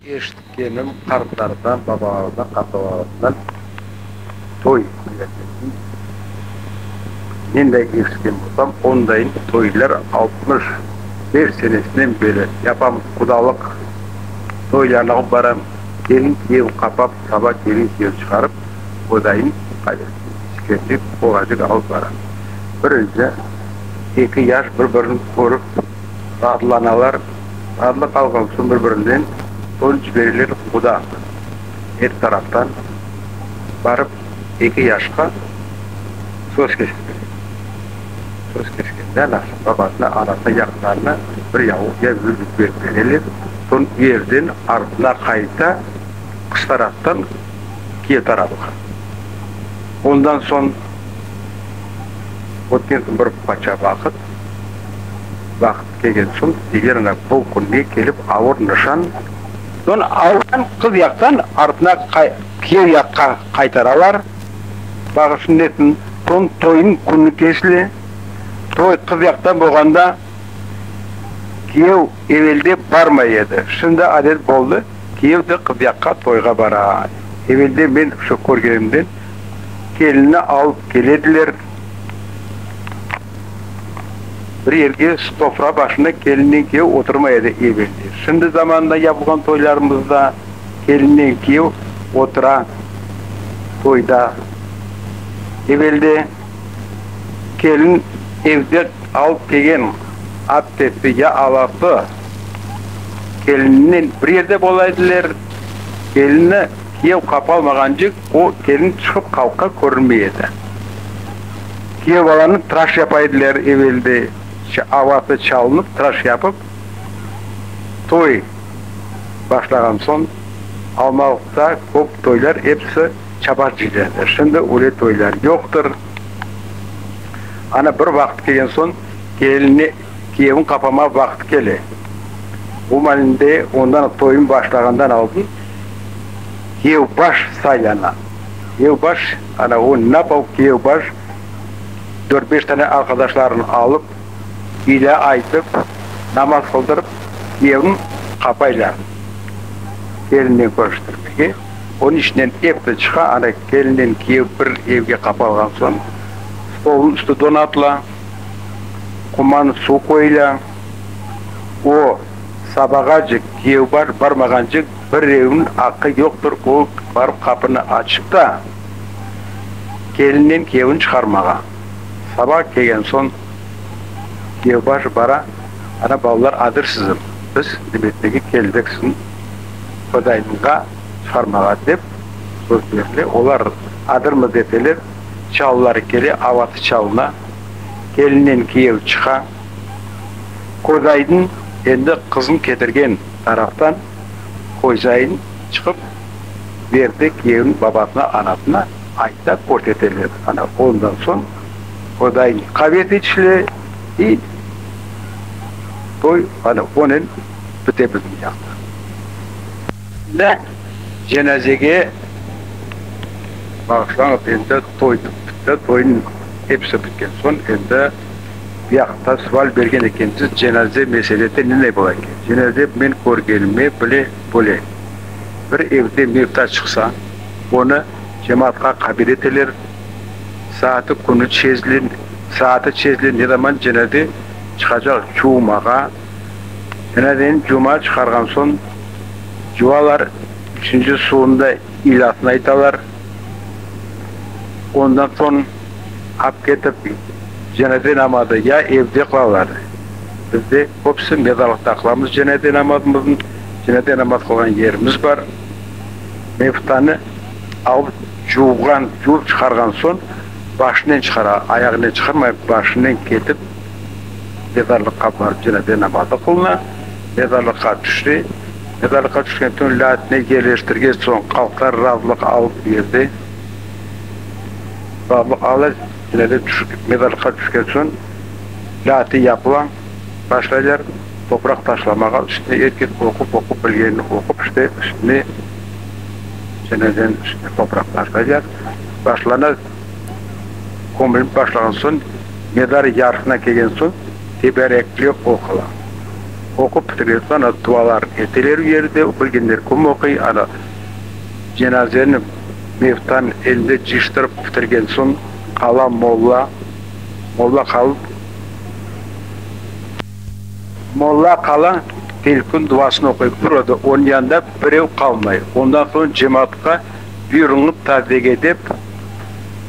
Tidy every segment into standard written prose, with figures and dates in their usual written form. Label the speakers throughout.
Speaker 1: Eşitkenim qartlardan, babalardan, qartbabalardan toy künlerinde nenday eşitken bolsam, ondayın toylar 65 senesinden beri yapamız, qudalıq toylarına baram, kelin kiyev qapap, saba kelin kiyev çıqarıp, odayın içkenlik, qoracıq alıp baram. Birinci, eki yaş bir-birini körip razılanalar. Razılıq alğan soñ bir-birinden soñ cibereler quda er taraftan barıp eki yaşqa söz kestire. Söz keskende anası, babasına, anasına, yaqınlarına bir yavluq ya yüzük berip bereler. Soñ yerden artına qayta qız taraftan kiyev tarafqa. Ondan soñ ötken soñ bir parça vaqıt, vaqıt kelgen soñ, eger ana bu künge kelip avur nişan, soñ avurdan qız yaqtan artına kiyev yaqqa qaytaralar, bağışın nesin, soñ toyuñ künü kesile, toy qız yaqtan bolğanda kiyev evelde barmay edi, şimdi adet boldı, kiyev de qız yaqqa toyğa bara. Evelde men şu körgenimden kelinni alıp kelediler. Bir yerge sofra başında kelinnen kiyev oturmay edi evelde. Şimdi zamanda yapılğan toylarımızda kelinnen kiyev otura toyda. Evelde kelin evde alıp kelgen aptesi ya alası kelinnen bir yerde bola ediler. Kelinni kiyev qapalmağancık o kelin çıqıp halqqa körünmey edi. Kiyev balanı tıraş yapa ediler evelde, avası çalınıp tıraş yapıp, toy başlağan soñ Almalıqta köp toylar episi çabar cıyla edi. Şimdi öyle toylar yoqtır. Ana bir vaqıt kelgen soñ kelinni kiyevin qapama vaqıt kele. Bu malinde ondan toyun başlağandan aldın kiyev baş saylana. Kiyev baş, ana o napal kiyev baş dört-beş tane arqadaşlarını alıp, ilâ aytıp, namaz qıldırıp, kiyevni qapaylar kelinnen körüştirmege. Onıñ içinden episi çıqa, ana kelinnen kiyev bir evge qapalğan soñ, stolnıñ üstü donatıla, quman suv qoyula, o sabağacık kiyev baş barmağancık Birevniñ aqqı yoqtır o barıp qapını açıp da, kelinnen kiyevni çıqarmağa. Saba kelgen soñ kiyevbaş bara, Ana, balalar adırsızım, biz nimetnege keldik siziñ közaynıñğa çıqarmağa, dep söz berile. Olar adırmız deseler, çalıları kele, avası çalına, kelinnen kiyev çıqa. Közaydın endi qızın ketirgen taraftan Qoyzayın çıqıp berdi kiyevniñ babasına, anasına, ayta, körseteler. Ana, ondan soñ Qozayın qavesi içile i toy, ana, onen bite bizim yaqta. Ne cenazege bağışlañız, endi toy bitti, toynıñ episi bitken soñ endi Bu yaqta sual bergen ekensiz, cenaze meselesi nene bola eken? Cenaze men körgenime bile böle. Bir evde mevta çıqsa, onı cemaatqa haber eteler, saatı künü çezile, saatı çezile ne zaman cenaze çıqacaq cumağa. Cenazeni cuma çıqarğan soñ, cuvalar, üçünci suvunda ilâsını aytalar. Ondan soñ ap ketip cenaze namazı ya evde qılalar. Bizde köpüsi mezarlıqta qılamız cenaze namazımıznı. Cenaze namaz qılğan yerimiz bar. Mevtanı alıp cuvğan, cuvıp çıqarğan soñ başınen çıqara, ayağınen çıqarmay, başınen ketip mezarlıqqa barıp cenaze namazı qılına. Mezarlıqqa tüşti. Mezarlıqqa tüşken soñ lâtine yerleştirgen soñ halqlar razılıq alıp berdi. Razılıq ala, yine de mezarlıqqa tüşken soñ lâti yapıla, başlaylar topraq taşlamağa, üstüne er kes oqup, oqup bilgenini oqup, işte üstüne cenazeniñ üstüne topraq taşlaylar. Başlana, kömülip başlağan soñ, mezar yarısına kelgen soñ teberekli oqula. Oqup bitirgen soñ, ana, dualar eteler u yerde, bilgenler kim oquy, ana, cenazeni mevtanıñ elinde cıyıştırıp bitirgen soñ, qala molla, molla qalıp, Molla qala, telkün duasını oquy, bir oda, onıñ yanında birev qalmay. Ondan soñ cemaatqa buyurıñız taziyege dep,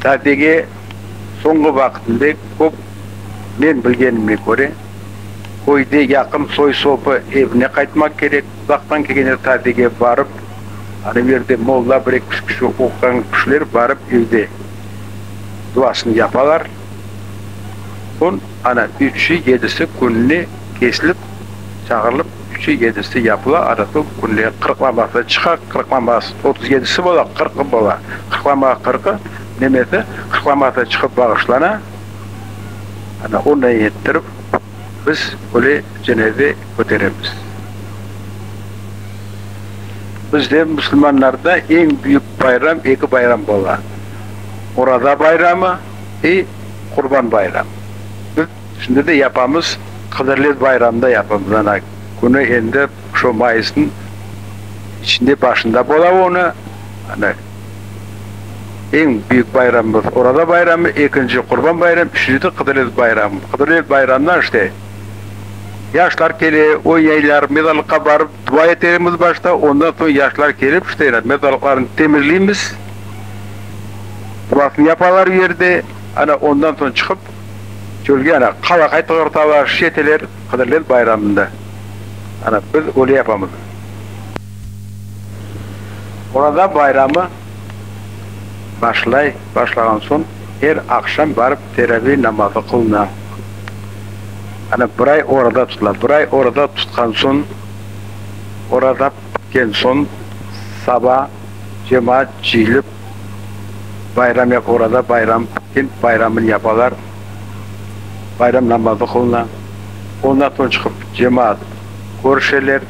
Speaker 1: taziyege soñğı vaqıtında köp, men bilgenime köre, köyde yaqın soy-sopı evine qaytmaq kerek, uzaqtan kelgenler taziyege barıp, ana bu yerde molla, bir-eki üç kişi oquğan kişiler barıp evde duasını yapalar. Soñ, ana, üçü, yedisi kününe kesilip, çağırılıp, üçü, yedisi yapıla, ana soñ künle qırıqlaması çıqa, qırıqlaması 37si bola, qırqı bola, qırıqlama qırqı, nemesi, qırıqlaması çıqıp bağışlana, ana, ondan yettirip biz öyle cenaze köteremiz. Bizde, musulmanlarda, eñ büyük bayram eki bayram bola, Oraza bayramı i Qurban bayram. Biz şimdi de yapamız, Qıdırlez bayramında yapamız. Ana künü endi şu mayısnıñ içinde, başında bola onı. Ana eñ büyük bayramımız Oraza bayramı, ekinci Qurban bayram, üçüncü de Qıdırlez bayramı. Qıdırlez bayramından işte yaşlar kele, oynaylar, mezarlıqqa barıp dua etermiz başta, ondan soñ yaşlar kelip işte mezarlıqlarnı temizleymiz. Duasını yapalar yerde, ana ondan soñ çıqıp çölge ana qalaqay tığırtalar, şeteler Qıdırlez bayramında. Ana biz öyle yapamız. Oraza bayramı başlay, başlağan soñ er aqşam barıp teravi namazı qılına. Ana bir ay oraza tutula. Bir ay oraza tutqan soñ, oraza bitken soñ saba Cemaat cıyılıp bayram yap, oraza bayram bitken bayramını yapalar, bayram namazı qılına. Ondan soñ çıqıp cemaat körüşeler,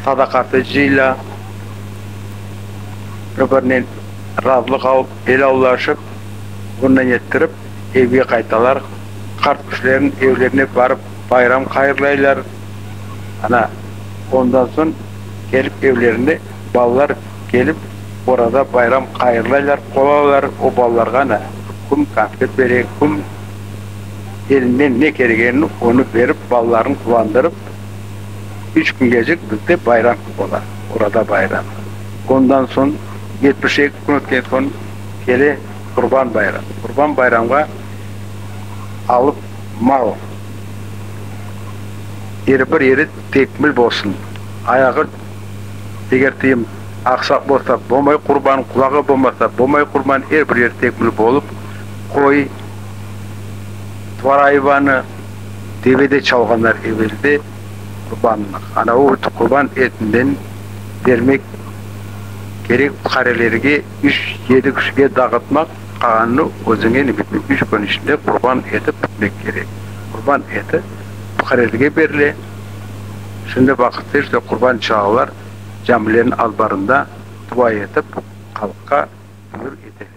Speaker 1: sadaqası cıyıla, bir-birinen razılıq alıp, elâllaşıp, bundan yettirip evge qaytalar. Qart kişilerniñ evlerine barıp bayram hayırlaylar. Ana, ondan soñ kelip evlerine balalar kelip oraza bayram hayırlaylar, qolalar o balalarğa ana, kim konfet bere, kim elinden ne kelgenini onı berip balalarnı quvandırıp, üç küngecik bizde bayram ola, oraza bayramı. Ondan soñ 72 kün ötken soñ kele Qurban bayram. Qurban bayramğa alıp mal. Er bir yeri tekmil bolsun. Ayağı, eger tıyım, aqsaq bolsa, bolmay qurban, qulağı bolmasa, bolmay qurban, er bir yeri tekmil bolıp, qoy, tuvar ayvanı, deve de çalğanlar evelde qurbanlıq. Ana o qurban etinden bermek kerek fuqarelerge, üç, yedi kişige dağıtmaq, qalğanını özüñe nimetmek, üç kün içinde qurban eti bitmek kerek. Qurban eti fuqarelerge berile. Şimdi vaqıtta işte qurban çağalar, camilerniñ azbarında dua etip, halqqa buyur eteler.